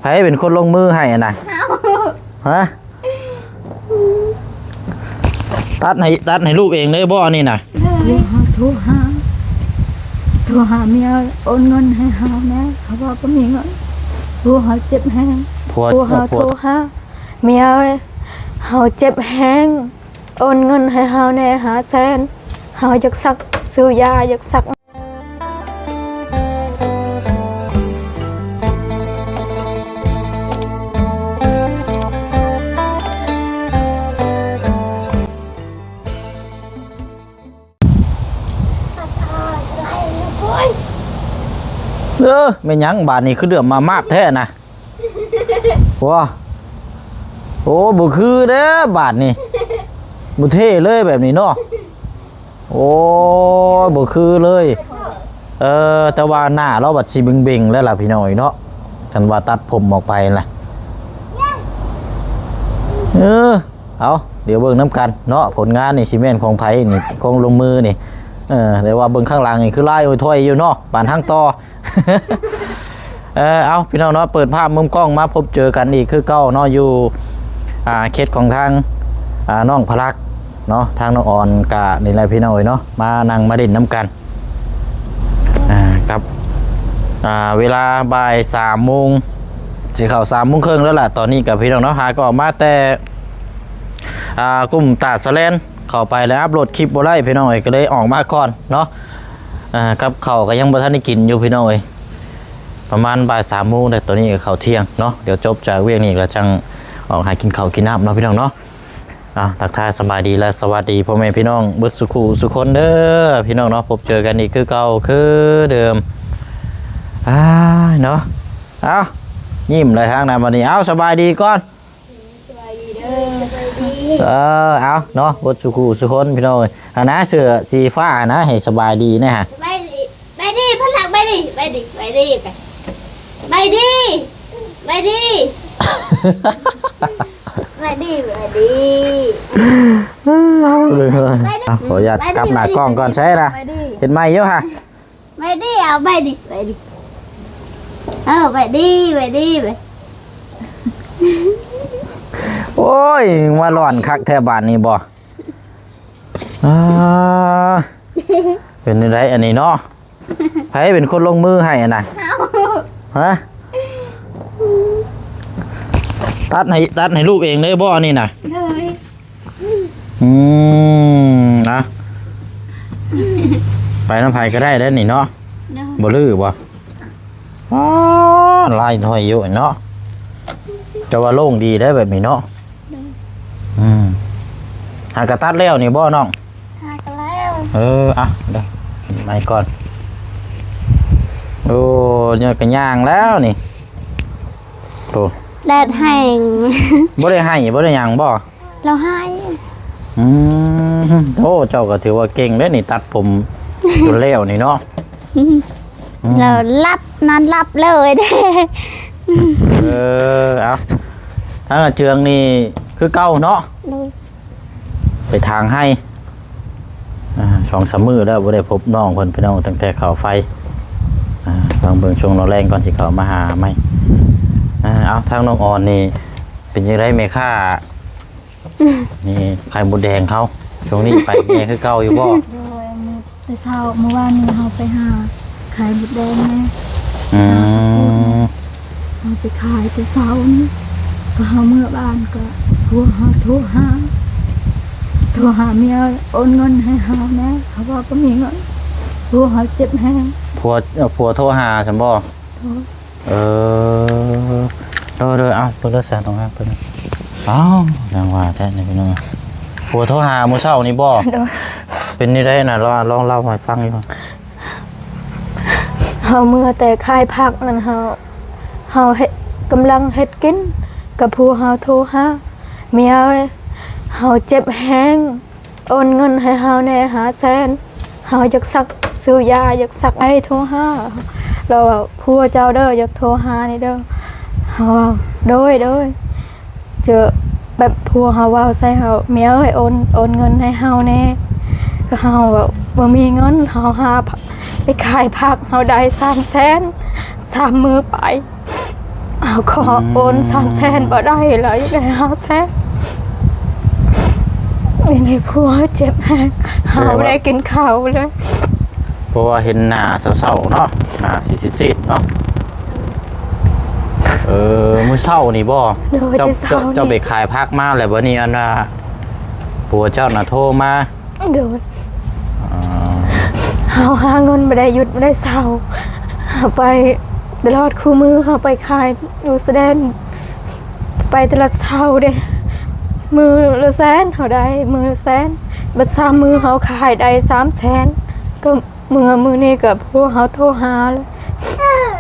ໃຜເປັນຄົນລົງມືໃຫ້ຫັ້ນນະ? ເຮົາ. ຮະ? ຕັດໃຫ້ ຕັດໃຫ້ລູກເອງເລີຍບໍ່ອັນນີ້ນະ? ໂດຍ. ເຮົາໂທຫາ ໂທຫາເມຍໂອນເງິນໃຫ້ເຮົາແດ່ ເຮົາບໍ່ມີເງິນ. ຜົວເຮົາເຈັບແຮງ ຜົວ ຜົວເຮົາ ຜົວໂທຫາ ເມຍເອີຍ ເຮົາເຈັບແຮງ ໂອນເງິນໃຫ້ເຮົາແດ່ຫ້າແສນ ເຮົາຢາກສັກ ຊື້ຢາ ຢາກສັກ. ເອີ ແມ່ນຫຍັງບາດນີ້ຄືເດືອມມາມາບແທ້ນະ? ໂອ້ ໂອ້ ບໍ່ຄືເດ້ບາດນີ້ ບໍ່ເທ່ເລີຍແບບນີ້ເນາະ. ໂອ້ຍ ບໍ່ຄືເລີຍ. ເອີ ແຕ່ວ່າໜ້າລາວບັດຊິເບັງໆແລ້ວລະພີ່ນ້ອງເອີຍເນາະ ຄັນວ່າຕັດຜົມອອກໄປນະ. ເອີ ເອົາ ດຽວເບິ່ງນຳກັນເນາະ ຜົນງານນີ້ຊິແມ່ນຂອງໃຜນີ້ ຂອງລົງມືນີ້. ເອີ ແຕ່ວ່າເບິ່ງຂ້າງຫຼັງນີ້ຄືລາຍໂອຍຖອຍຢູ່ເນາະ ບານທາງຕໍ່. ເອີ ເອົາ ພີ່ນ້ອງເນາະ ເປີດພາບມຸມກ້ອງມາພົບເຈີກັນອີກຄືເກົ່າເນາະ ຢູ່ ອ່າ ເຂດຂອງທາງ ອ່າ ນ້ອງພະລັກເນາະ ທາງນ້ອງອອນກະນີ້ແຫຼະພີ່ນ້ອງເອີຍເນາະ ມານັ່ງມາຫຼິ້ນນຳກັນ ອ່າ ກັບ ອ່າ ເວລາບ່າຍສາມໂມງ ຊິເຂົ້າສາມໂມງເຄິ່ງແລ້ວລະ ຕອນນີ້ກະພີ່ນ້ອງເນາະ ຫາກໍອອກມາແຕ່ ອ່າ ກຸ່ມຕາດສະແລນ ເຂົ້າໄປແລ້ວອັບໂຫຼດຄລິບບໍ່ໄດ້ພີ່ນ້ອງເອີຍ ກໍເລີຍອອກມາກ່ອນເນາະ. ອ່າ ກັບເຂົ້າກໍຍັງບໍ່ທັນໄດ້ກິນຢູ່ພີ່ນ້ອງເອີຍ ປະມານບ່າຍສາມໂມງແລ້ວ ຕອນນີ້ກໍເຂົ້າທ່ຽງເນາະ. ດຽວຈົບຈາກວຽກນີ້ແລ້ວຈັ່ງອອກຫາກິນເຂົ້າກິນນ້ຳເນາະພີ່ນ້ອງເນາະ. ເອົາ ທັກທາຍສະບາຍດີ ແລະ ສະຫວັດດີພໍ່ແມ່ພີ່ນ້ອງເບິດສູ່ຄູ່ສູ່ຄົນເດີພີ່ນ້ອງເນາະ ພົບເຈີກັນອີກຄືເກົ່າຄືເດີມ. ອ້າຍເນາະ ເອົາ ຍິ້ມແລ້ວທາງນັ້ນບັດນີ້ ເອົາ ສະບາຍດີກ່ອນ. ສະບາຍດີເດີ ສະບາຍດີ. ເອີ ເອົາເນາະ ເບິດສູ່ຄູ່ສູ່ຄົນພີ່ນ້ອງເອີຍ ຫັ້ນນະ ເສື້ອສີຟ້າຫັ້ນນະ ໃຫ້ສະບາຍດີແດ່ຫັ້ນ. ສະບາຍດີ ສະບາຍດີ ພັນຫຼັກ ສະບາຍດີ ສະບາຍດີ ສະບາຍດີ ໄປ ສະບາຍດີ ສະບາຍດີ ສະບາຍດີ ສະບາຍດີ. ຂໍອະນຸຍາດກັບໜ້າກ້ອງກ່ອນ ໃສ່ລະ ສະບາຍດີ ເຮັດໃໝ່ຢູ່ຫະ. ໄປດີ ເອົາໄປດີ ໄປດີ ເອີ ໄປດີ ໄປດີ ໄປ. ໂອ້ຍ ມາຮ້ອນຄັກແທ້ບາດນີ້ບໍ່? ອ່າ ເປັນຈັ່ງໃດອັນນີ້ເນາະ? ໃຜເປັນຄົນລົງມືໃຫ້ຫັ້ນນະ? ເຮົາ. ຮະ? ຕັດໃຫ້ ຕັດໃຫ້ລູກເອງເລີຍບໍ່ອັນນີ້ນະ? ໂດຍ. ອືມ ນະ ໄປນຳໃຜກໍໄດ້ເດ້ນີ້ເນາະ. ໂດຍ. ບໍ່ລື້ບໍ່? ອໍ ລາຍໜ້ອຍຢູ່ເນາະ ແຕ່ວ່າໂລ່ງດີໄດ໋ແບບນີ້ເນາະ. ໂດຍ. ອືມ ຫາກະຕັດແລ້ວນີ້ບໍ່ນ້ອງ? ຫາກະແລ້ວ. ເອີ ອ່ະ ເດີ ໄມ້ກ່ອນ. ໂອ້ ຍອດກະຍ່າງແລ້ວນີ້. ໂອ້ ແດດແຮງ. ບໍ່ໄດ້ໄຫ້ ບໍ່ໄດ້ຫຍັງບໍ່? ລາວໃຫ້. ອືມ ໂອ້ ເຈົ້າກໍຖືວ່າເກັ່ງເດ້ນີ້ ຕັດຜົມຈົນແລ້ວນີ້ເນາະ. ອືມ ລາວຫຼັບ ນອນຫຼັບເລີຍເດ້. ເອີ ເອົາ ທາງອາເຈືອງນີ້ຄືເກົ່າເນາະ. ໂດຍ. ໄປທາງໄຮ່ ອ່າ ສອງສາມມື້ແລ້ວບໍ່ໄດ້ພົບນ້ອງເພິ່ນ ພີ່ນ້ອງ ຕັ້ງແຕ່ເຂົ້າໄຟ. ອ່າ ລອງເບິ່ງຊ່ວງລອແລງກ່ອນຊິເຂົ້າມາຫາໃໝ່. ອ່າ ເອົາ ທາງນ້ອງອອນນີ້ເປັນຈັ່ງໃດແມ່ຄ້າ? ນີ້ໄຂ່ມົດແດງເຮົາ ຊ່ວງນີ້ໄປແດ່ຄືເກົ່າຢູ່ບໍ່? ໂດຍ ມື້ແຕ່ເຊົ້າ ມື້ວານນີ້ເຮົາໄປຫາໄຂ່ມົດແດງແດ່. ອືມ ເຮົາໄປຂາຍແຕ່ເຊົ້ານີ້ ກໍເຮົາເມືອບ້ານ ກໍຜົວເຮົາໂທຫາ ໂທຫາເມຍໂອນເງິນໃຫ້ເຮົາແດ່ ເຮົາບໍ່ມີເງິນ ຜົວເຮົາເຈັບແຮງ. ຜົວ ເອີ ຜົວໂທຫາຊັ້ນບໍ່? ໂດຍ. ເອີ ໂດຍໆ ເອົາ ເບິ່ງເດີ ສາວນ້ອງຮັກເພິ່ນ. ອ້າວ ຍັງວ່າແທ້ນີ້ພີ່ນ້ອງ ຜົວໂທຫາມື້ເຊົ້ານີ້ບໍ່? ໂດຍ. ເປັນແນວໃດນະ ລອງ ລອງເລົ່າໃຫ້ຟັງຢູ່. ເຮົາເມືອແຕ່ຂາຍຜັກນັ້ນ ເຮົາ ເຮົາເຮັດ ກຳລັງເຮັດກິນ ກໍຜົວເຮົາໂທຫາ ເມຍເອີຍ ເຮົາເຈັບແຮງ ໂອນເງິນໃຫ້ເຮົາແດ່ຫ້າແສນ ເຮົາຢາກສັກ ຊື້ຢາ ຢາກສັກ ໃຫ້ໂທຫາ ລາວວ່າ ຜົວເຈົ້າເດີ ຢາກໂທຫານີ້ເດີ ເຮົາວ່າ ໂດຍ ໂດຍ ເຈີ ແບບຜົວເຮົາເວົ້າໃສ່ເຮົາ ເມຍເອີຍ ໂອນ ໂອນເງິນໃຫ້ເຮົາແດ່ ກໍເຮົາວ່າ ບໍ່ມີເງິນ ເຮົາຫາ ໄປຂາຍຜັກ ເຮົາໄດ້ສາມແສນ ສາມມື້ໄປ. ຂໍໂອນສາມແສນບໍ່ໄດ້ ລາວຢາກໄດ້ຫ້າແສນ. ອັນນີ້ຜົວເຈັບແຮງ ເຮົາບໍ່ໄດ້ກິນເຂົ້າເລີຍ ເພາະວ່າເຫັນໜ້າເສົ້າໆເນາະ ໜ້າຊີດໆເນາະ. ເອີ ມື້ເຊົ້ານີ້ບໍ່? ໂດຍ ເຈົ້າ ແຕ່ເຊົ້າ ເຈົ້າ ເຈົ້າໄປຂາຍຜັກມາແລ້ວບໍ່ນີ້? ອັນວ່າຜົວເຈົ້ານະໂທມາ. ໂດຍ ອ່າ ເຮົາຫາເງິນບໍ່ໄດ້ຢຸດບໍ່ໄດ້ເຊົາ ເຮົາໄປຕະຫຼອດຄູ່ມື້ ເຮົາໄປຂາຍຢູ່ຊາຍແດນ ໄປຕະຫຼາດເຊົ້າເດ້ ມື້ລະແສນ ເຮົາໄດ້ມື້ລະແສນ ບັດສາມມື້ເຮົາຂາຍໄດ້ສາມແສນ ກໍເມື່ອມື້ນີ້ກໍຜົວເຮົາໂທຫາແລ້ວ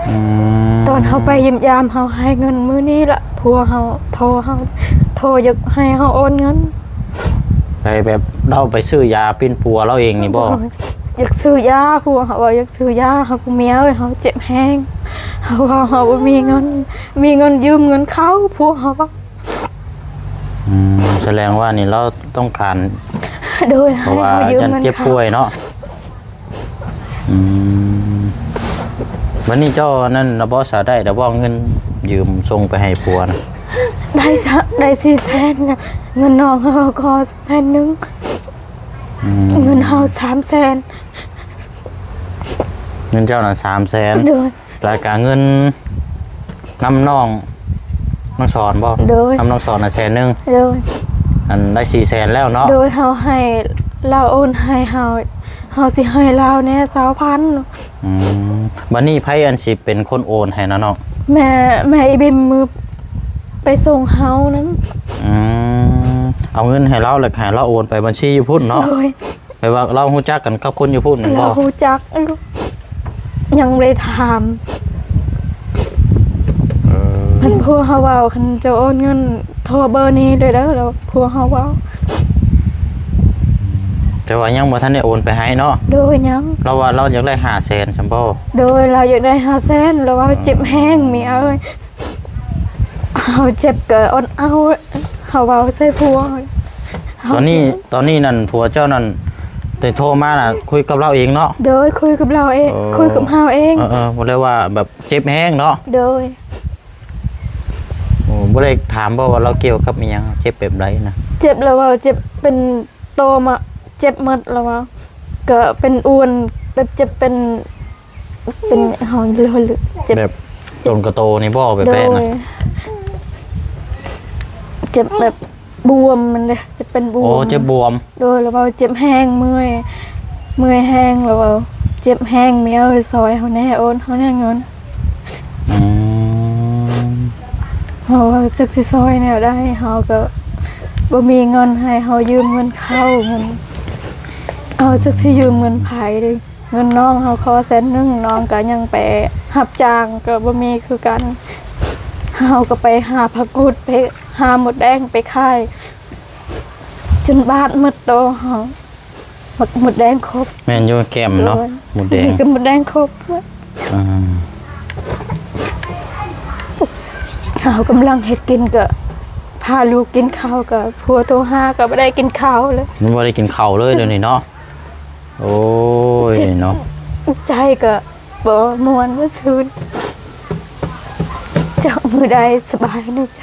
ອືມ ຕອນເຮົາໄປຢ້ຽມຢາມ ເຮົາໃຫ້ເງິນມື້ນີ້ລະ ຜົວເຮົາໂທເຮົາ ໂທຢາກໃຫ້ເຮົາໂອນເງິນ ໄປແບບລາວໄປຊື້ຢາປິ່ນປົວລາວເອງນີ້ບໍ່? ໂດຍ ຢາກຊື້ຢາ ຜົວເຮົາວ່າຢາກຊື້ຢາ ເຮົາກໍເມຍເອີຍ ເຮົາເຈັບແຮງ ເຮົາເວົ້າເຮົາບໍ່ມີເງິນ ມີເງິນຢືມເງິນເຂົາ ຜົວເຮົາວ່າ ອືມ ສະແດງວ່ານີ້ລາວຕ້ອງການ ໂດຍ ເພາະວ່າຢ້ານເຈັບປ່ວຍເນາະ. ອືມ ບັດນີ້ເຈົ້າອັນນັ້ນລະບໍ່ ສາໄດ້ລະບໍ່ ເງິນຢືມສົ່ງໄປໃຫ້ຜົວນະ? ໄດ້ສະ ໄດ້ສີ່ແສນນະ ເງິນນ້ອງເຮົາຂໍແສນໜຶ່ງ ອືມ ເງິນເຮົາສາມແສນ ເງິນເຈົ້ານະສາມແສນ ໂດຍ ແລ້ວກະເງິນນຳນ້ອງ ນ້ອງສອນບໍ່? ໂດຍ ນຳນ້ອງສອນນະແສນໜຶ່ງ ໂດຍ ອັນໄດ້ສີ່ແສນແລ້ວເນາະ ໂດຍ ເຮົາໃຫ້ລາວໂອນໃຫ້ເຮົາ ເຮົາຊິໃຫ້ລາວແດ່ຊາວພັນ ອືມ ບັດນີ້ໃຜອັນຊິເປັນຄົນໂອນໃຫ້ນະນ້ອງ? ແມ່ ແມ່ອີບິມ ມື້ໄປສົ່ງເຮົານັ້ນ ອືມ ເອົາເງິນໃຫ້ລາວ ແລ້ວໃຫ້ລາວໂອນໄປບັນຊີຢູ່ພຸ້ນເນາະ ໂດຍ ແປວ່າລາວຮູ້ຈັກກັນກັບຄົນຢູ່ພຸ້ນແມ່ນບໍ່? ລາວຮູ້ຈັກ ຍັງບໍ່ໄດ້ຖາມ ເອີ ເພິ່ນ ຜົວເຮົາເວົ້າ ຄັນເຈົ້າໂອນເງິນໂທເບີນີ້ເດີ ແລ້ວຜົວເຮົາເວົ້າ ແຕ່ວ່າຍັງບໍ່ທັນໄດ້ໂອນໄປໃຫ້ເນາະ ໂດຍ ຍັງ ລາວວ່າລາວຢາກໄດ້ຫ້າແສນຊັ້ນບໍ່? ໂດຍ ລາວຢາກໄດ້ຫ້າແສນ ລາວວ່າເຈັບແຮງ ເມຍເອີຍ ເຮົາເຈັບກໍອົດເອົາ ເຮົາເວົ້າໃສ່ຜົວ ຕອນນີ້ ຕອນນີ້ນັ້ນຜົວເຈົ້ານັ້ນໄດ້ໂທມານະ ຄຸຍກັບລາວເອງເນາະ? ໂດຍ ຄຸຍກັບລາວເອງ ເອີ ຄຸຍກັບເຮົາເອງ ເອີ ບໍ່ໄດ້ວ່າແບບເຈັບແຮງເນາະ? ໂດຍ ໂອ້ ບໍ່ໄດ້ຖາມບໍ່ວ່າລາວກ່ຽວກັບອີ່ຫຍັງ ເຈັບແບບໃດນະ? ເຈັບລາວວ່າເຈັບເປັນ ໂຕມາເຈັບໝົດລະວ່າ ກໍເປັນອ້ວນ ແບບເຈັບເປັນ ເປັນ ເຮົາເລີຍເຈັບ ແບບຕົນກະໂຕນີ້ບໍ່ ແບບ ໂດຍ ແບບນັ້ນ ເຈັບແບບບວມມັນເດ້ ເຈັບເປັນບວມ ອໍ ເຈັບບວມ ໂດຍ ລະວ່າເຈັບແຮງ ເມື່ອຍ ເມື່ອຍແຮງ ລະວ່າເຈັບແຮງ ແມ່ເອີຍ ຊ່ອຍເຮົາແດ່ ໂອນເຮົາແດ່ເງິນ. ອືມ ເຮົາຈັກຊິຊ່ອຍແນວໃດ ເຮົາກໍບໍ່ມີເງິນໃຫ້ ເຮົາຢືມເງິນເຂົາ ເງິນ ເຮົາຈັກຊິຢືມເງິນໃຜເດ ເງິນນ້ອງເຮົາຂໍແສນໜຶ່ງ ນ້ອງກໍຍັງໄປຮັບຈ້າງກໍບໍ່ມີຄືກັນ ເຮົາກໍໄປຫາຜັກກູດ ໄປຫາມົດແດງໄປຂາຍ ຈົນບາດໝົດໂຕເຮົາ. ໝົດ ໝົດແດງຄົບ ແມ່ນຢູ່ ແກ້ມເນາະ ໂດຍ ໝົດແດງ ນີ້ກໍໝົດແດງຄົບ ອ່າ ເຮົາກຳລັງເຮັດກິນ ກໍພາລູກກິນເຂົ້າ ກໍຜົວໂທຫາ ກໍບໍ່ໄດ້ກິນເຂົ້າເລີຍ ບໍ່ໄດ້ກິນເຂົ້າເລີຍດຽວນີ້ເນາະ ໂອ້ຍ ເຈັບເນາະ ໃຈກໍ ບໍ່ມ່ວນບໍ່ຊື່ນ ຈັກມື້ໃດສະບາຍໃນໃຈ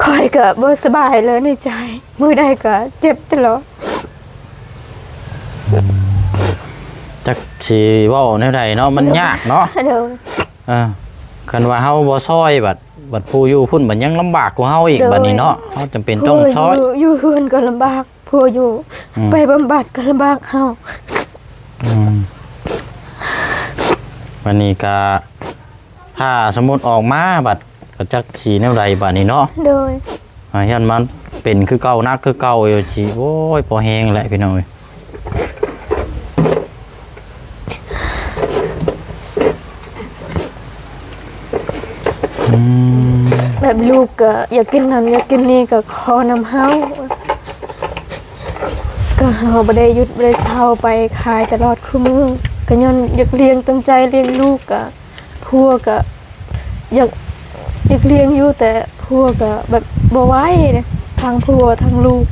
ຂ້ອຍກໍບໍ່ສະບາຍເລີຍໃນໃຈ ມື້ໃດກໍເຈັບຕະຫຼອດ ອືມ ຈັກຊິເວົ້າແນວໃດເນາະ ມັນຍາກເນາະ ໂດຍ ເອີ ຄັນວ່າເຮົາບໍ່ຊ່ອຍ ບັດ ບັດຜູ້ຢູ່ພຸ້ນ ບັດຍັງລຳບາກກວ່າເຮົາອີກ ໂດຍ ບັດນີ້ເນາະ ເຮົາຈຳເປັນຕ້ອງຊ່ອຍ ຢູ່ ຢູ່ເຮືອນກໍລຳບາກ ຜົວຢູ່ ອືມ ໄປບຳບັດກໍລຳບາກເຮົາ ອືມ ບັດນີ້ກະ ຖ້າສົມມຸດອອກມາ ບັດກໍຈັກຊິແນວໃດບັດນີ້ເນາະ ໂດຍ ອ່າ ຢ້ານມັນເປັນຄືເກົ່າ ໜັກຄືເກົ່າຢູ່ ຊິ ໂອ້ຍ ພໍແຮງແຫຼະ ພີ່ນ້ອງເອີຍ. ອືມ ແບບລູກກໍຢາກກິນນັ້ນຢາກກິນນີ້ກໍຂໍນຳເຮົາ ກໍເຮົາບໍ່ໄດ້ຢຸດບໍ່ໄດ້ເຊົາໄປຂາຍຕະຫຼອດຄູ່ມື້ ກໍຍ້ອນຢາກລ້ຽງ ຕັ້ງໃຈລ້ຽງລູກ ກໍຜົວກໍຢາກ ຢາກລ້ຽງຢູ່ ແຕ່ຜົວກໍແບບບໍ່ໄຫວເດ້ ທັງຜົວທັງລູກ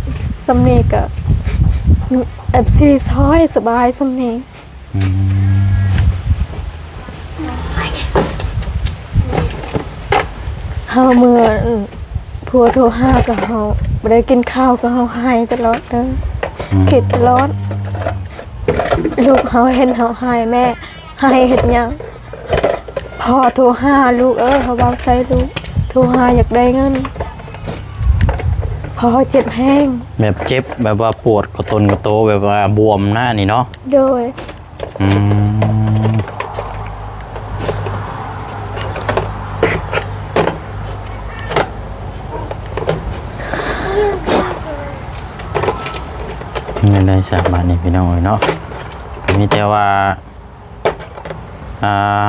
ສ່ຳນີ້ກໍ ເອັຟຊີ ຊ່ອຍສະບາຍສ່ຳນີ້. ອືມ ໂອ້ຍ ເຮົາເມື່ອ ອືມ ຜົວໂທຫາກໍເຮົາບໍ່ໄດ້ກິນເຂົ້າ ກໍເຮົາໄຫ້ຕະຫຼອດເດີ ອືມ ຄິດຕະຫຼອດ ລູກເຮົາເຫັນເຮົາໄຫ້ ແມ່ ໃຫ້ເຮັດຫຍັງ? ພໍ່ໂທຫາລູກເອີຍ ເຮົາເວົ້າໃສ່ລູກ ໂທຫາຢາກໄດ້ເງິນ ພໍ່ເຈັບແຮງ ແບບເຈັບ ແບບວ່າປວດກະຕົນກະໂຕ ແບບວ່າບວມນະ ອັນນີ້ເນາະ. ໂດຍ ອືມ ແນວໃດຊະບາດນີ້ ພີ່ນ້ອງເອີຍເນາະ ມີແຕ່ວ່າ ອ່າ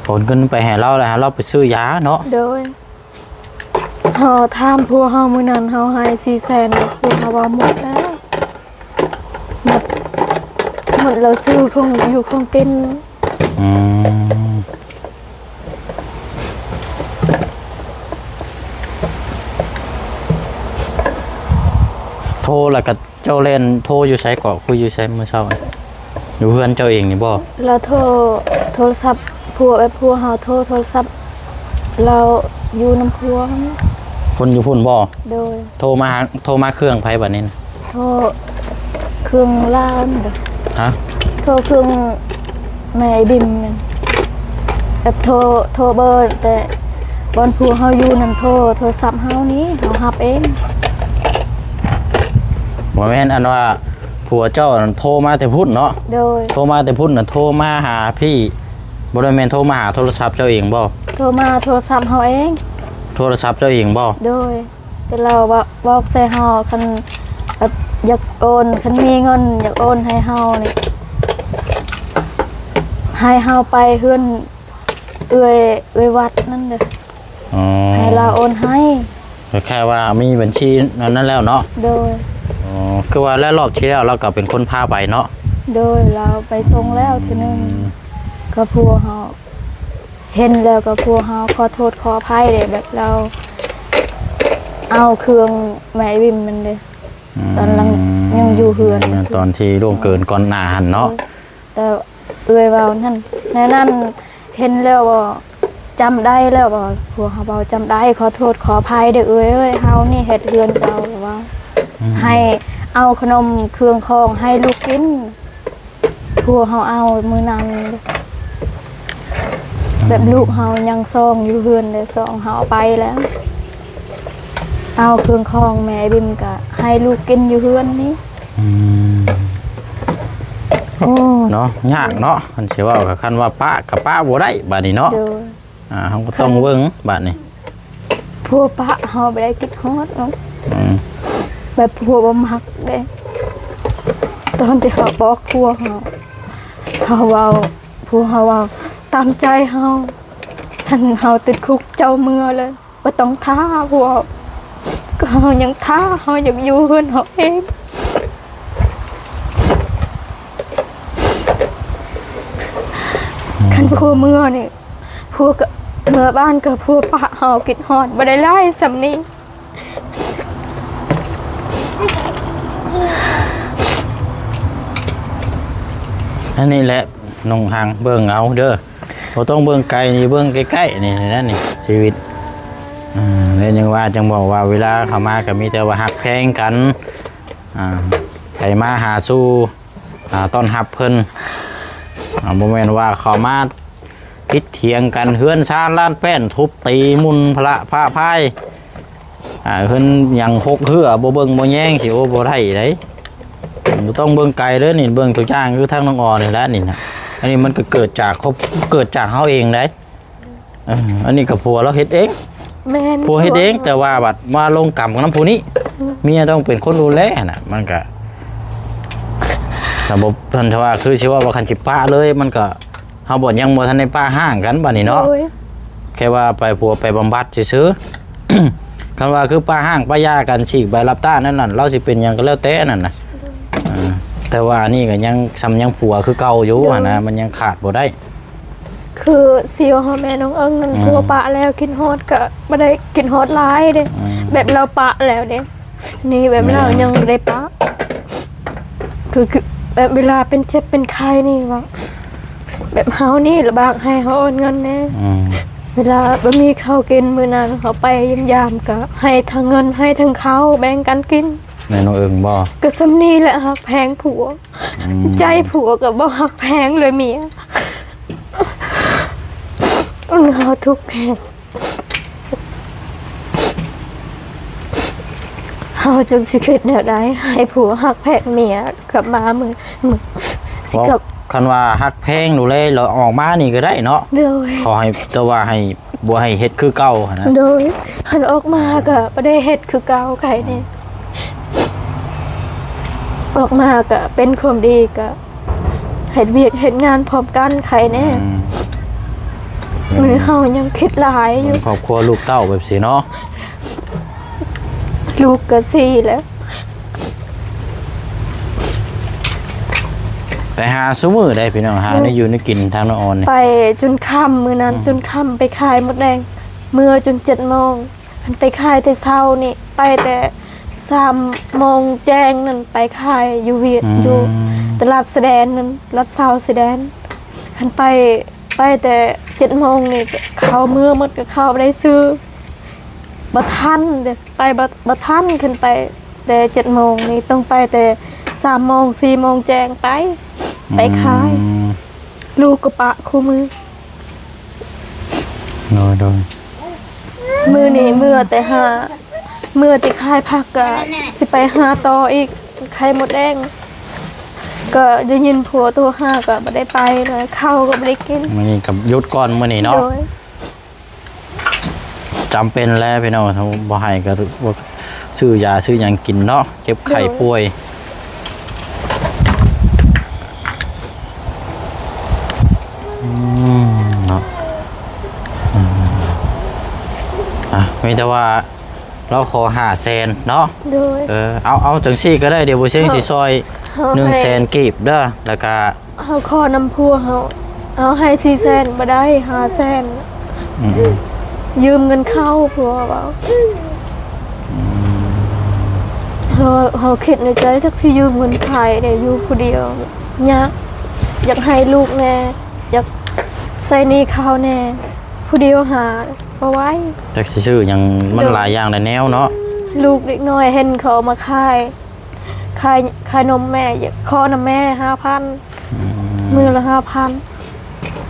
ໂອນເງິນໄປໃຫ້ລາວ ແລ້ວໃຫ້ລາວໄປຊື້ຢາເນາະ. ໂດຍ ເຮົາຖາມຜົວເຮົາ ມື້ນັ້ນເຮົາໃຫ້ສີ່ແສນ ຜົວເຮົາວ່າໝົດແລ້ວ ໝົດ ໝົດແລ້ວ ຊື້ຂອງຢູ່ຂອງກິນ. ອືມ ໂທແລ້ວກໍ ເຈົ້າແລ່ນໂທຢູ່ໃສເກາະ? ຄຸຍຢູ່ໃສມື້ເຊົ້າ? ຢູ່ເຮືອນເຈົ້າເອງນີ້ບໍ່? ລາວໂທ ໂທລະສັບຜົວ ແບບຜົວເຮົາໂທ ໂທລະສັບ ລາວຢູ່ນຳຜົວ. ຄົນຢູ່ພຸ້ນບໍ່? ໂດຍ ໂທມາຫາ ໂທມາເຄື່ອງໃຜບາດນີ້ນະ? ໂທເຄື່ອງລາວນີ້ເດ. ຮະ? ໂທເຄື່ອງແມ່ໄອ້ບິມນັ້ນ ແບບໂທ ໂທເບີ ແຕ່ບ່ອນຜົວເຮົາຢູ່ນັ້ນ ໂທ ໂທລະສັບເຮົານີ້ ເຮົາຮັບເອງ. ບໍ່ແມ່ນ ອັນວ່າຜົວເຈົ້ານັ້ນໂທມາແຕ່ພຸ້ນເນາະ? ໂດຍ ໂທມາແຕ່ພຸ້ນນະ ໂທມາຫາພີ່ ບໍ່ໄດ້ແມ່ນໂທມາຫາໂທລະສັບເຈົ້າເອງບໍ່? ໂທມາໂທລະສັບເຮົາເອງ. ໂທລະສັບເຈົ້າເອງບໍ່? ໂດຍ ແຕ່ລາວເວົ້າ ບອກໃສ່ເຮົາ ຄັນແບບຢາກໂອນ ຄັນມີເງິນຢາກໂອນໃຫ້ເຮົານີ້ ໃຫ້ເຮົາໄປເຮືອນເອື້ອຍ ເອື້ອຍວັດນັ້ນເດີ. ອໍ ໃຫ້ລາວໂອນໃຫ້ ກໍແຄ່ວ່າມີບັນຊີອັນນັ້ນແລ້ວເນາະ. ໂດຍ ອໍ ຄືວ່າແລ້ວ ລອບທີ່ແລ້ວລາວກໍເປັນຄົນພາໄປເນາະ. ໂດຍ ລາວໄປສົ່ງແລ້ວເທື່ອໜຶ່ງ ອືມ ກໍຜົວເຮົາ ເຫັນແລ້ວກໍຜົວເຮົາຂໍໂທດຂໍອະໄພເດ້ ແບບລາວເອົາເຄື່ອງແມ່ໄອ້ບິມນັ້ນເດ້ ອືມ ຕອນຫຼັງຍັງຢູ່ເຮືອນ ຕອນທີ່ລ່ວງເກີນກ່ອນໜ້າຫັ້ນເນາະ. ໂດຍ ແຕ່ເອື້ອຍເວົ້ານັ້ນ ແນວນັ້ນ ເຫັນແລ້ວບໍ່ ຈຳໄດ້ແລ້ວບໍ່ ຜົວເຮົາເວົ້າ ຈຳໄດ້ ຂໍໂທດຂໍອະໄພເດີເອື້ອຍເອີຍ ເຮົານີ້ເຮັດເຮືອນເຈົ້າ ແບບວ່າ ອືມ ໃຫ້ເອົາຂະໜົມເຄື່ອງຂອງໃຫ້ລູກກິນ. ຜົວເຮົາເອົາມື້ນັ້ນ ແບບ ອືມ ລູກເຮົາຍັງສອງຢູ່ເຮືອນເດ້ ສອງເຮົາເອົາໄປແລ້ວ ເອົາເຄື່ອງຂອງແມ່ໄອ້ບິມກະໃຫ້ລູກກິນຢູ່ເຮືອນນີ້. ອືມ ໂອ້ ເນາະ ຍາກເນາະ ຄັນຊິເວົ້າ ຄັນວ່າປະກະປະບໍ່ໄດ້ບາດນີ້ເນາະ. ໂດຍ ອ່າ ເຮົາກໍຕ້ອງເບິ່ງບາດນີ້ ຜົວປະເຮົາບໍ່ໄດ້ຄິດຮອດເນາະ. ອືມ ແບບຜົວບໍ່ມັກເດ້ ຕອນທີ່ເຮົາບອກຜົວເຮົາ ເຮົາເວົ້າ ຜົວເຮົາເວົ້າຕາມໃຈເຮົາ ຄັນເຮົາຕິດຄຸກເຈົ້າເມືອເລີຍ ບໍ່ຕ້ອງຖ້າຜົວ ກໍເຮົາຍັງຖ້າ ເຮົາຢາກຢູ່ເຮືອນເຮົາເອງ. ອືມ ຄັນຜົວເມືອນີ້ ຜົວກໍເມືອບ້ານກໍຜົວປະເຮົາ ຄິດຮອດບໍ່ໄດ້ຫຼາຍສ່ຳນີ້. ອັນນີ້ແຫຼະ ນ້ອງຮັງ ເບິ່ງເອົາເດີ ບໍ່ຕ້ອງເບິ່ງໄກນີ້ ເບິ່ງໃກ້ໆນີ້ນະ ນີ້ຊີວິດ. ອ່າ ແລ້ວຍັງວ່າ ຈັ່ງບອກວ່າເວລາເຂົ້າມາກໍມີແຕ່ວ່າຮັກແພງກັນ ອ່າ ໃຜມາຫາສູ່ ອ່າ ຕ້ອນຮັບເພິ່ນ ອ່າ ບໍ່ແມ່ນວ່າເຂົ້າມາຜິດຖຽງກັນ ເຮືອນຊານລານແປ້ນ ທຸບຕີໝຸ່ນພະລະພະພາຍ ອ່າ ເຮືອນຫຍັງຫົກເຮືອ ບໍ່ເບິ່ງບໍ່ແຍງຊິ ໂອ້ ບໍ່ໄດ້ເດ້. ບໍ່ຕ້ອງເບິ່ງໄກເດີນີ້ ເບິ່ງຕົວຢ່າງຄືທາງນ້ອງອໍນີ້ແຫຼະນີ້ນະ ອັນນີ້ມັນກໍເກີດຈາກຄົບ ເກີດຈາກເຮົາເອງເດ້. ເອີ ອັນນີ້ກໍຜົວລາວເຮັດເອງ. ແມ່ນ ຜົວເຮັດເອງ ແຕ່ວ່າບັດມາລົງກຳກັບນຳຜູ້ນີ້ ອືມ ເມຍຕ້ອງເປັນຄົນດູແລຫັ້ນນະ ມັນກະ ຖ້າບໍ່ ຄັນຖ້າວ່າ ຄືຊິເວົ້າວ່າ ຄັນຊິປະເລີຍ ມັນກະ ເຮົາບໍ່ ຍັງບໍ່ທັນໄດ້ປະຮ້າງກັນບາດນີ້ເນາະ. ໂດຍ ແຄ່ວ່າໄປ ຜົວໄປບຳບັດຊື່ໆ. ຄັນວ່າຄືປະຮ້າງປະຢ່າກັນ ສີກໃບຮັບຕານັ້ນນັ້ນ ລາວຊິເປັນຫຍັງກໍແລ້ວແຕ່ນັ້ນນະ. ໂດຍ ເອີ ແຕ່ວ່າອັນນີ້ກໍຍັງ ສ່ຳຍັງຜົວຄືເກົ່າຢູ່ ໂດຍ ຫັ້ນນະ ມັນຍັງຂາດບໍ່ໄດ້. ຄືຊິເວົ້າຫາແມ່ນ້ອງເອິງນັ້ນ ອືມ ຜົວປະແລ້ວ ຄິດຮອດກະບໍ່ໄດ້ຄິດຮອດຫຼາຍເດ້ ອືມ ແບບລາວປະແລ້ວເດ້ ນີ້ແບບ ແມ່ນ ລາວຍັງໄດ້ປະ ຄື ຄືແບບເວລາເປັນເຈັບເປັນໄຂ້ນີ້ວ່າ ແບບເຮົານີ້ລຳບາກ ໃຫ້ເຮົາໂອນເງິນແດ່ ອືມ ເວລາບໍ່ມີເຂົ້າກິນມື້ນັ້ນ ເຮົາໄປຢ້ຽມຢາມກໍໃຫ້ທັງເງິນ ໃຫ້ທັງເຂົ້າ ແບ່ງກັນກິນ. ແມ່ນນ້ອງເອີ່ງບໍ່? ກໍສ່ຳນີ້ແຫຼະ ຮັກແພງຜົວ. ອືມ ໃຈຜົວກໍບໍ່ຮັກແພງເລີຍເມຍ. ເຮົາທຸກແຮງ. ເຮົາຈັ່ງຊິຄິດແນວໃດ ໃຫ້ຜົວຮັກແພງເມຍກັບມາມື້ ມື້ຊິກັບ ເວົ້າ ຄັນວ່າຮັກແພງດູແລ ລະອອກມານີ້ກໍໄດ້ເນາະ. ໂດຍ ຂໍໃຫ້ ແຕ່ວ່າໃຫ້ ບໍ່ໃຫ້ເຮັດຄືເກົ່າຫັ້ນນະ. ໂດຍ ຄັນອອກມາກໍບໍ່ໄດ້ເຮັດຄືເກົ່າ ໃຄແນ່. ອອກມາກໍເປັນຄວາມດີ ກໍເຮັດວຽກເຮັດງານພ້ອມກັນ ໃຄແນ່. ອືມ ມື້ເຮົາຍັງຄິດຫຼາຍຢູ່ ເປັນຄອບຄົວລູກເຕົ້າແບບຊີ້ເນາະ. ລູກກໍສີ່ແລ້ວ. ໄປຫາຊຸມື້ໃດພີ່ນ້ອງ ຫາແນວຢູ່ແນວກິນທາງນ້ອງອອນນີ້ ໄປຈົນຄ່ຳ. ມື້ນັ້ນ ອືມ ຈົນຄ່ຳ ໄປຂາຍມົດແດງ ເມືອຈົນເຈັດໂມງ. ຄັນໄປຂາຍແຕ່ເຊົ້ານີ້ ໄປແຕ່ສາມໂມງແຈ້ງນັ້ນ ໄປຂາຍຢູ່ວຽດ ອືມ ຢູ່ຕະຫຼາດຊາຍແດນນັ້ນ ລັດຊາວຊາຍແດນ. ຄັນໄປ ໄປແຕ່ເຈັດໂມງນີ້ ເຂົ້າເມືອໝົດ ກໍເຂົ້າບໍ່ໄດ້ຊື້ ບໍ່ທັນເດ້ ໄປບໍ່ ບໍ່ທັນ. ຄັນໄປແຕ່ເຈັດໂມງນີ້ ຕ້ອງໄປແຕ່ສາມໂມງ ສີ່ໂມງແຈ້ງໄປ ອືມ ໄປຂາຍ. ລູກກໍປະຄູ່ມື. ໂດຍ ໂດຍ ມື້ນີ້ເມືອແຕ່ຫາ ເມືອແຕ່ຂາຍຜັກ ກໍຊິໄປຫາຕໍ່ອີກ ຂາຍມົດແດງ. ກໍໄດ້ຍິນຜົວໂທຫາ ກໍບໍ່ໄດ້ໄປເລີຍ ເຂົ້າກໍບໍ່ໄດ້ກິນ. ມື້ນີ້ກໍຢຸດກ່ອນມື້ນີ້ເນາະ. ໂດຍ ຈຳເປັນແຫຼະພີ່ນ້ອງ ບໍ່ໃຫ້ກໍບໍ່ຊື້ຢາຊື້ຫຍັງກິນເນາະ ເຈັບໄຂ້ ໂດຍ ປ່ວຍ. ອືມ ເນາະ ອືມ ອ່ະ ມີແຕ່ວ່າລາວຂໍຫ້າແສນເນາະ. ໂດຍ ເອີ ເອົາ ເອົາຈັ່ງຊີ້ກໍໄດ້ ດຽວບໍ່ຊຽງຊິຊ່ອຍ ເຮົາ ໜຶ່ງແສນ ໃຫ້ ກີບເດີ ແລ້ວກໍ ເຮົາຂໍນຳຜົວເຮົາ ເຮົາໃຫ້ສີ່ແສນບໍ່ໄດ້ ຫ້າແສນ. ອືມ ຢືມເງິນເຂົາ ຜົວເວົ້າ. ອືມ ເຮົາ ເຮົາຄິດໃນໃຈ ຈັກຊິຢືມເງິນໃຜເດ້ ຢູ່ຜູ້ດຽວຍາກ ຢາກໃຫ້ລູກແດ່ ຢາກໃຊ້ໜີ້ເຂົາແດ່ ຜູ້ດຽວຫາບໍ່ໄຫວ. ຈັກຊິຊື້ຫຍັງ ມັນ ໂດຍ ຫຼາຍຢ່າງຫຼາຍແນວເນາະ. ລູກເດັກນ້ອຍເຫັນເຂົາເອົາມາຂາຍ ຂາຍ ຂາຍນົມແມ່ ຂໍນຳແມ່ຫ້າພັນ ອືມ ມື້ລະຫ້າພັນ.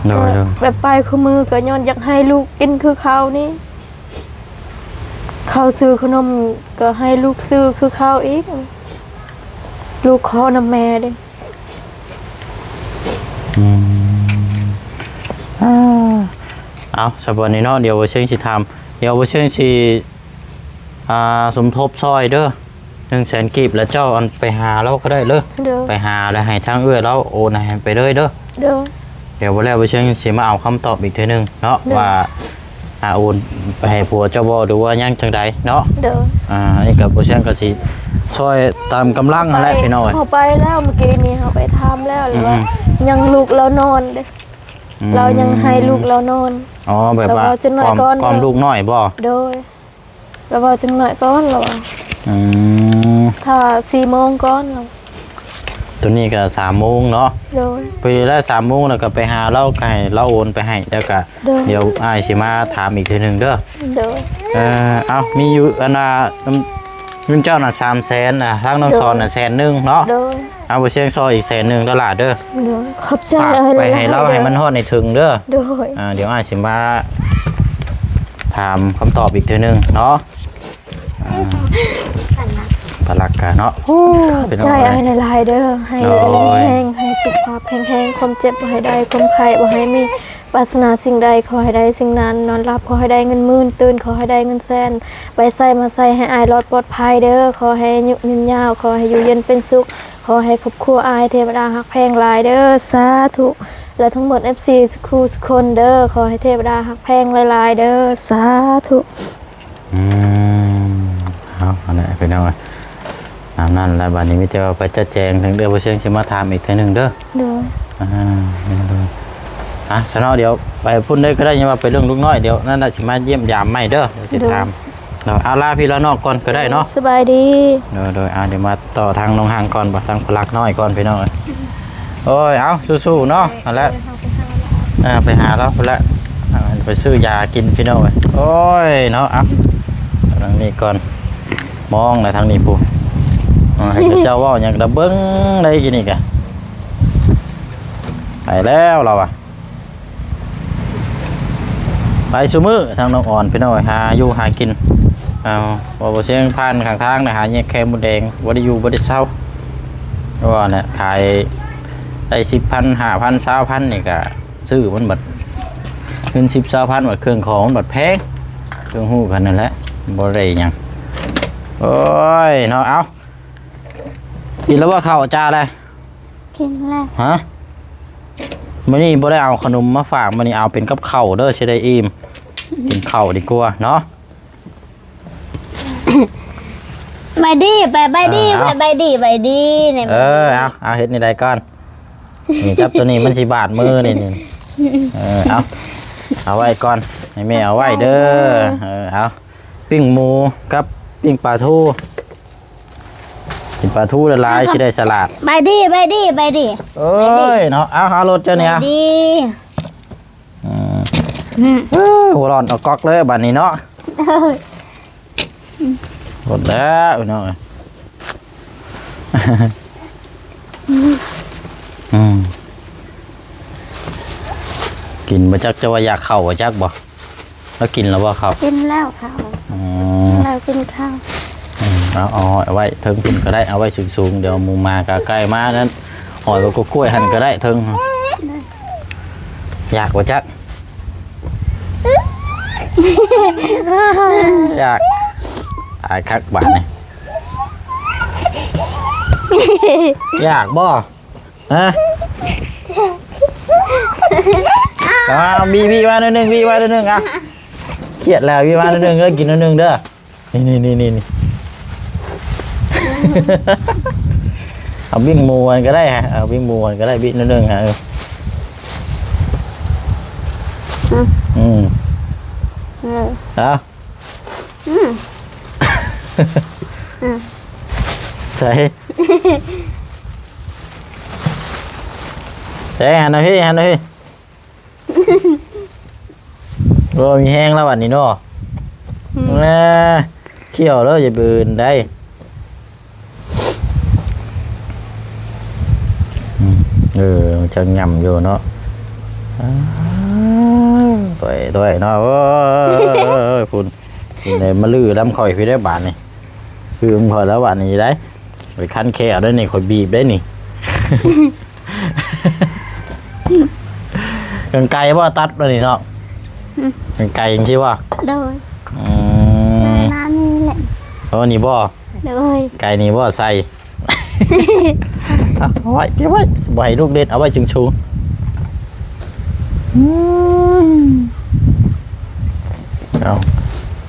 ໂດຍ ໂດຍ ແບບໄປຄູ່ມື້ກໍຍ້ອນຢາກໃຫ້ລູກກິນຄືເຂົານີ້ ເຂົາຊື້ຂະໜົມກໍໃຫ້ລູກຊື້ຄືເຂົາອີກ ລູກຂໍນຳແມ່ເດ້. ອືມ ອ່າ ເອົາ ສຳລັບນີ້ເນາະ ດຽວບໍ່ຊຽງຊິຖາມ ດຽວບໍ່ຊຽງຊິ ອ່າ ສົມທົບຊ່ອຍເດີ ໜຶ່ງແສນກີບ ແລ້ວເຈົ້າ ອັນ ໄປຫາລາວກໍໄດ້ເດີ. ໂດຍ ໄປຫາແລ້ວໃຫ້ທາງເອື້ອຍລາວໂອນໃຫ້ໄປເລີຍເດີ. ໂດຍ ດຽວບໍ່ແລ້ວບໍ່ຊຽງຊິມາເອົາຄຳຕອບອີກເທື່ອໜຶ່ງເນາະ ໂດຍ ວ່າ ອ່າ ໂອນໄປໃຫ້ຜົວເຈົ້າບໍ່ ຫຼືວ່າຍັງຈັ່ງໃດເນາະ. ໂດຍ ອ່າ ອັນນີ້ກໍບໍ່ຊຽງກໍຊິຊ່ອຍຕາມກຳລັງຫັ້ນແຫຼະພີ່ນ້ອງເອີຍ. ເຮົາໄປແລ້ວ ມື້ກີ້ນີ້ເຮົາໄປຖາມແລ້ວ ອືມ ວ່າຍັງລູກລາວນອນເດ້. ອືມ ລາວຍັງໃຫ້ລູກລາວນອນ. ອໍ ແບບວ່າ ລາວເວົ້າຈັ່ງໜ້ອຍກ່ອນ ກ່ອມລູກນ້ອຍບໍ່? ໂດຍ ລາວເວົ້າຈັ່ງໜ້ອຍກ່ອນ ລາວວ່າ ອືມ ຖ້າສີ່ໂມງກ່ອນ. ໂຕນີ້ກໍສາມໂມງເນາະ. ໂດຍ ພໍດີແລ້ວ ສາມໂມງແລ້ວກໍໄປຫາລາວ ກໍໃຫ້ລາວໂອນໄປໃຫ້ ແລ້ວກໍ ໂດຍ ດຽວອ້າຍຊິມາຖາມອີກເທື່ອໜຶ່ງເດີ. ໂດຍ ເອີ ເອົາ ມີຢູ່ ອັນນ່າ ເງິນເຈົ້ານະສາມແສນນະ ທາງນ້ອງສອນນະແສນໜຶ່ງເນາະ. ໂດຍ ເອົາ ບໍ່ຊຽງຊອຍອີກແສນໜຶ່ງເດີຫຼ້າເດີ. ໂດຍ ຂອບໃຈ ຝາກໄປໃຫ້ລາວ ເດີ ໃຫ້ມັນຮອດໃຫ້ເຖິງເດີ. ໂດຍ ອ່າ ດຽວອ້າຍຊິມາຖາມຄຳຕອບອີກເທື່ອໜຶ່ງເນາະ. ອ່າ ປາລັກກະເນາະ ຂອບໃຈອ້າຍຫຼາຍໆເດີ ໃຫ້ ໂດຍ ມີແຮງ ໃຫ້ສຸຂະພາບແຂງແຮງ ຄວາມເຈັບບໍ່ໃຫ້ໄດ້ ຄວາມໄຂ້ບໍ່ໃຫ້ມີ ປາດຖະໜາສິ່ງໃດຂໍໃຫ້ໄດ້ສິ່ງນັ້ນ ນອນຫຼັບຂໍໃຫ້ໄດ້ເງິນໝື່ນ ຕື່ນຂໍໃຫ້ໄດ້ເງິນແສນ ໄປໃສມາໃສໃຫ້ອ້າຍລອດປອດໄພເດີ ຂໍໃຫ້ອາຍຸຍືນຍາວ ຂໍໃຫ້ຢູ່ເຢັນເປັນສຸກ ຂໍໃຫ້ຄອບຄົວອ້າຍເທວະດາຮັກແພງຫຼາຍເດີ ສາທຸ ແລະ ທັງໝົດເອັຟຊີສຸຂູສຸຄົນເດີ ຂໍໃຫ້ເທວະດາຮັກແພງຫຼາຍໆເດີ ສາທຸ. ອືມ ເອົາ ອັນນັ້ນພີ່ນ້ອງເອີຍ ຕາມນັ້ນແຫຼະ ບາດນີ້ມີແຕ່ວ່າໄປຈັດແຈງ ທາງເອື້ອຍບໍ່ຊຽງຊິມາຖາມອີກເທື່ອໜຶ່ງເດີ. ໂດຍ ອ່າ ໂດຍ ອ່ະ ຊະເນາະ ດຽວໄປພຸ້ນເລີຍກໍໄດ້ ຍັງວ່າໄປເລື່ອງລູກນ້ອຍ ດຽວນັ້ນລະຊິມາຢ້ຽມຢາມໃໝ່ເດີ ດຽວຊິຖາມ. ໂດຍ ເນາະ ອາ ລາພີ່ລານ້ອງກ່ອນກໍໄດ້ເນາະ. ສະບາຍດີ. ໂດຍ ໂດຍ ອ່າ ດຽວມາຕໍ່ທາງນ້ອງຮັງກ່ອນ ບໍ່ ທາງພະລັກນ້ອຍກ່ອນພີ່ນ້ອງເອີຍ. ໂອ້ຍ ເອົາ ສູ້ໆເນາະ ຫັ້ນແຫຼະ ເອີ ໄປຫາລາວພຸ້ນແຫຼະ ອ່າ ໄປຊື້ຢາກິນພີ່ນ້ອງເອີຍ. ໂອ້ຍເນາະ ເອົາທາງນີ້ກ່ອນ ມອງນະທາງນີ້ພຸ້ນ. ເອີ ໃຫ້ເຂົາເຈົ້າເວົ້າຫຍັງກະເບິ່ງໄດ້ກິນນີ້ກະ ໄປແລ້ວລາວອະ ໄປຊຸມື້ທາງນ້ອງອອນພີ່ນ້ອງເອີຍ ຫາຢູ່ຫາກິນ. ເອົາ ບໍ່ ບໍ່ຊຽງຜ່ານຂ້າງທາງນະ ຫາແຍກໄຂ່ມົດແດງ ບໍ່ໄດ້ຢູ່ບໍ່ໄດ້ເຊົາ. ເພາະວ່ານະ ຂາຍໄດ້ສິບພັນ ຫ້າພັນ ຊາວພັນນີ້ກະ ຊື້ມັນບັດເງິນສິບ ຊາວພັນ ບັດເຄື່ອງຂອງມັນບັດແພງ ເຄື່ອງຮູ້ກັນນັ້ນແຫຼະ ບໍ່ໄດ້ຫຍັງ. ໂອ້ຍເນາະ ເອົາ ກິນແລ້ວບໍ່ເຂົ້າ ຈາແລະ? ກິນແລ້ວ. ຮະ? ມື້ນີ້ບໍ່ໄດ້ເອົາຂະໜົມມາຝາກ ມື້ນີ້ເອົາເປັນກັບເຂົ້າເດີ ຊິໄດ້ອີ່ມ. ກິນເຂົ້າດີກວ່າເນາະ. ບາຍດີ ໄປ ບາຍດີ ເອີ ເອົາ ໄປ ບາຍດີ ບາຍດີ ນີ້ ເອີ ເອົາ ເອົາ ເຮັດແນວໃດກ່ອນ ນີ້ ຈັບໂຕນີ້ມັນຊິບາດມືນີ້ ນີ້ ເອີ ເອົາ ເອົາໄວ້ກ່ອນ ໃຫ້ແມ່ເອົາໄວ້ເດີ. ເອີ ເອົາ ປີ້ງໝູກັບປີ້ງປາທູ ກິນປາທູຫຼາຍໆ ຊິໄດ້ສະຫຼາດ. ບາຍດີ ບາຍດີ ບາຍດີ ເອີຍເນາະ ເອົາ ເອົາລົດເຈົ້ານີ້ ບາຍດີ. ອືມ ອືມ ເອີຍ ຫົວຮ້ອນອອກກອກເລີຍບາດນີ້ເນາະ. ເອີ ໝົດແລ້ວພີ່ນ້ອງເອີຍ. ອືມ ອືມ ກິນບໍ່ຈັກ ຈະວ່າຢາກເຂົ້າບໍ່ຈັກບໍ່? ລາວກິນແລ້ວບໍ່ເຂົ້າ? ກິນແລ້ວເຂົ້າ. ອືມ ລາວກິນເຂົ້າ. ອືມ ເອົາ ເອົາໄວ້ເທິງພຸ້ນກະໄດ້ ເອົາໄວ້ສູງໆ ດຽວໝູໝາກາໄກ່ມານັ້ນ ຫອຍກັບກ້ວຍຫັ້ນກະໄດ້ເທິງ. ຢາກບໍ່ຈັກ? ຢາກ ອາຍຄັກບາດນີ້. ຢາກບໍ່? ຮະ? ເອົາ ບີ ບີມາໜ້ອຍໜຶ່ງ ບີມາໜ້ອຍໜຶ່ງ ອ່ະ ຄຽດແລ້ວ ບີມາໜ້ອຍໜຶ່ງເດີ ກິນໜ້ອຍໜຶ່ງເດີ. ນີ້ໆໆໆ ເອົາປີ້ງໝູມັນກະໄດ້ ເອົາປີ້ງໝູມັນກະໄດ້ ບິດໜ້ອຍໜຶ່ງ ເອີ ອືມ ອືມ ເອີ ເອົາ ອືມ ອືມ ໃສ່ ໃສ່ ຫັນມາພີ້ ຫັນມາພີ້. ໂອ້ ມີແຮງແລ້ວບັດນີ້ເນາະ. ອືມ ແນ່ ຂ້ຽວເດີ ຢ່າບືນໄດ. ອືມ ເອີ ມັນຈັກຫຍ້ຳຢູ່ເນາະ. ອ້າ ໂອ້ຍ ໂອ້ຍເນາະ ໂອ້ຍ ພຸ້ນ ພຸ້ນເດ້ ມາລື້ນຳຂ້ອຍພີ້ເດ້ບາດນີ້. ຄືຂອງຂ້ອຍແລ້ວບາດນີ້ໄດ໋ ໄປຄັນແຂ້ວໄດ໋ນີ້ ຂ້ອຍບີບໄດ໋ນີ້. ກັນໄກບໍ່ຕັດບາດນີ້ເນາະ? ອືມ ກັນໄກຈັ່ງຊີ້ບໍ່? ໂດຍ ອືມ ແນວນັ້ນນີ້ແຫຼະ. ໂອ້ ນີ້ບໍ່? ໂດຍ ໄກນີ້ບໍ່ໃສ່? ເອົາໄວ້ ເກັບໄວ້ ບໍ່ໃຫ້ລູກເດັດ ເອົາໄວ້ສູງໆ. ອືມ ເອົາ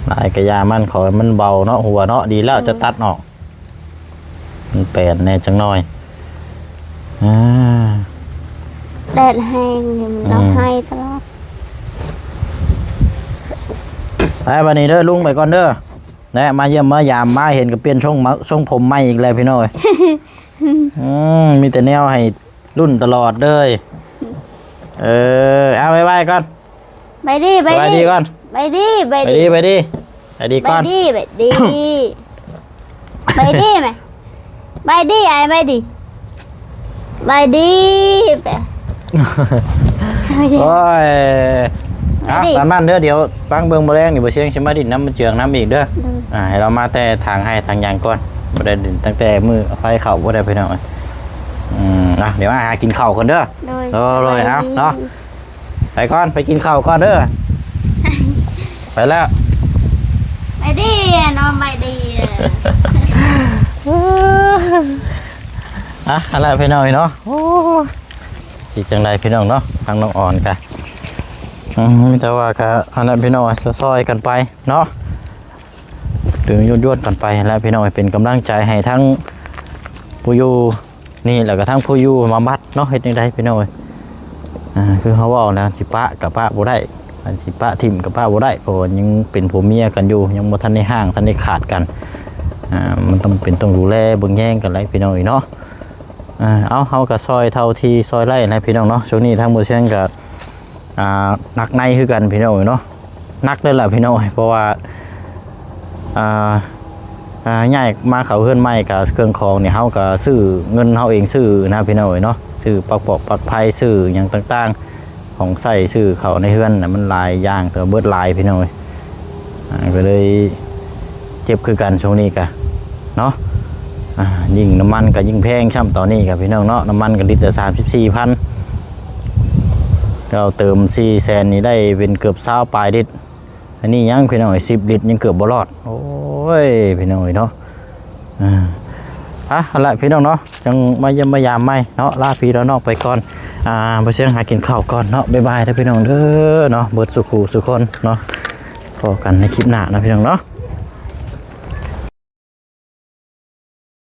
ຫຼາຍກະຢ່າມັນ ຂໍໃຫ້ມັນເບົາເນາະ ຫົວເນາະ. ດີແລ້ວ ອືມ ຈະຕັດອອກ ມັນແປນແດ່ຈັກໜ້ອຍ. ອ່າ ແດດແຮງນີ້ມັນ ອືມ ຮ້ອງໄຫ້ຕະຫຼອດ. ໄປບາດນີ້ເດີ ລຸງໄປກ່ອນເດີ. ແນະ ມາຢ້ຽມມາຢາມ ມາເຫັນກະປ່ຽນຊົງ ຊົງຜົມໃໝ່ອີກແລ້ວພີ່ນ້ອງເອີຍ. ອືມ ມີແຕ່ແນວໃຫ້ລຸ້ນຕະຫຼອດເລີຍ. ເອີ ເອົາ ບາຍບາຍກ່ອນ. ບາຍດີ ບາຍດີ ສະບາຍດີກ່ອນ. ບາຍດີ ບາຍດີ ບາຍດີ ບາຍດີ ບາຍດີກ່ອນ. ບາຍດີ ບາຍດີ ບາຍດີແມ່. ບາຍດີ ອ້າຍ ບາຍດີ ບາຍດີ. ໂອ້ຍ ເອົາ ຕາມນັ້ນເດີ. ດຽວຟັງເບິ່ງ ມື້ແລງນີ້ ບໍ່ຊຽງຊິມາດິນນຳ ມາເຈືອງນຳອີກເດີ. ໂດຍ ອ່າ ໃຫ້ລາວມາແຕ່ທາງໄຮ່ທາງຫຍັງກ່ອນ ບໍ່ໄດ້ດິນຕັ້ງແຕ່ມື້ໄຟເຂົ້າບໍ່ໄດ້ພີ່ນ້ອງ. ອືມ ອ່ະ ດຽວມາຫາກິນເຂົ້າກ່ອນເດີ. ໂດຍ ໂດຍ ເອົາເນາະ ໄປກ່ອນ ໄປກິນເຂົ້າກ່ອນເດີ. ໄປແລ້ວ ໄປດີ ນ້ອງ ໄປດີ. ອ່ະ ຫັ້ນແຫຼະພີ່ນ້ອງເນາະ. ໂອ້ ຊິຈັ່ງໃດພີ່ນ້ອງເນາະ ທາງນ້ອງອອນກະ ອືມ ມີແຕ່ວ່າກະ ຫັ້ນແຫຼະພີ່ນ້ອງ ຊ່ອຍໆກັນໄປເນາະ. ດຶງຍວດໆກັນໄປຫັ້ນແຫຼະພີ່ນ້ອງ ເປັນກຳລັງໃຈໃຫ້ທັງຜູ້ຢູ່ນີ້ ແລ້ວກະທັງຜູ້ຢູ່ມາບັດເນາະ. ເຮັດແນວໃດພີ່ນ້ອງເອີຍ ອ່າ ຄືເຮົາເວົ້ານະ ຊິປະກະປະບໍ່ໄດ້ ອັນຊິປະຖິ້ມກະປະບໍ່ໄດ້ ເພາະວ່າຍັງເປັນຜົວເມຍກັນຢູ່ ຍັງບໍ່ທັນໄດ້ຮ້າງ ທັນໄດ້ຂາດກັນ. ອ່າ ມັນຕ້ອງເປັນ ຕ້ອງດູແລເບິ່ງແຍງກັນແຫຼະພີ່ນ້ອງເອີຍເນາະ. ອ່າ ເອົາ ເຮົາກະຊ່ອຍເທົ່າທີ່ຊ່ອຍໄດ້ແຫຼະພີ່ນ້ອງເນາະ. ຊ່ວງນີ້ທາງບໍ່ຊຽງກະ ອ່າ ໜັກໃນຄືກັນພີ່ນ້ອງເອີຍເນາະ ໜັກເລີຍລະພີ່ນ້ອງເອີຍ ເພາະວ່າ ອ່າ ອ່າ ຍ້າຍມາເຂົ້າເຮືອນໃໝ່ ກະເຄື່ອງຂອງນີ້ ເຮົາກະຊື້ ເງິນເຮົາເອງຊື້ນະພີ່ນ້ອງເອີຍເນາະ ຊື້ປັກປອກປັກໄຟ ຊື້ຫຍັງຕ່າງໆ ຂອງໃຊ້ ຊື້ເຂົ້າໃນເຮືອນນະ ມັນຫຼາຍຢ່າງ ແຕ່ວ່າເບິດຫຼາຍພີ່ນ້ອງເອີຍ ອ່າ ກໍເລີຍເຈັບຄືກັນຊ່ວງນີ້ກະເນາະ ອ່າ ຍິ່ງນ້ຳມັນກໍຍິ່ງແພງຊ້ຳຕອນນີ້ກໍພີ່ນ້ອງເນາະ ນ້ຳມັນກໍລິດລະສາມສິບສີ່ພັນ ກໍເຕີມສີ່ແສນນີ້ໄດ້ເປັນເກືອບຊາວປາຍລິດ ອັນນີ້ຍັງພີ່ນ້ອງເອີຍ ສິບລິດຍັງເກືອບບໍ່ລອດ ໂອ້ຍ ພີ່ນ້ອງເອີຍເນາະ ອ່າ ອ່ະ ຫັ້ນລະພີ່ນ້ອງເນາະ ຈັ່ງມາຢ້ຽມມາຢາມໃໝ່ເນາະ ລາພີ່ລານ້ອງໄປກ່ອນ ອ່າ ບໍ່ຊຽງຫາກິນເຂົ້າກ່ອນເນາະ ບາຍບາຍເດີພີ່ນ້ອງເດີເນາະ ເບິດສູ່ຄູ່ສູ່ຄົນເນາະ ພໍ້ກັນໃນຄລິບໜ້າເນາະພີ່ນ້ອງເນາະ.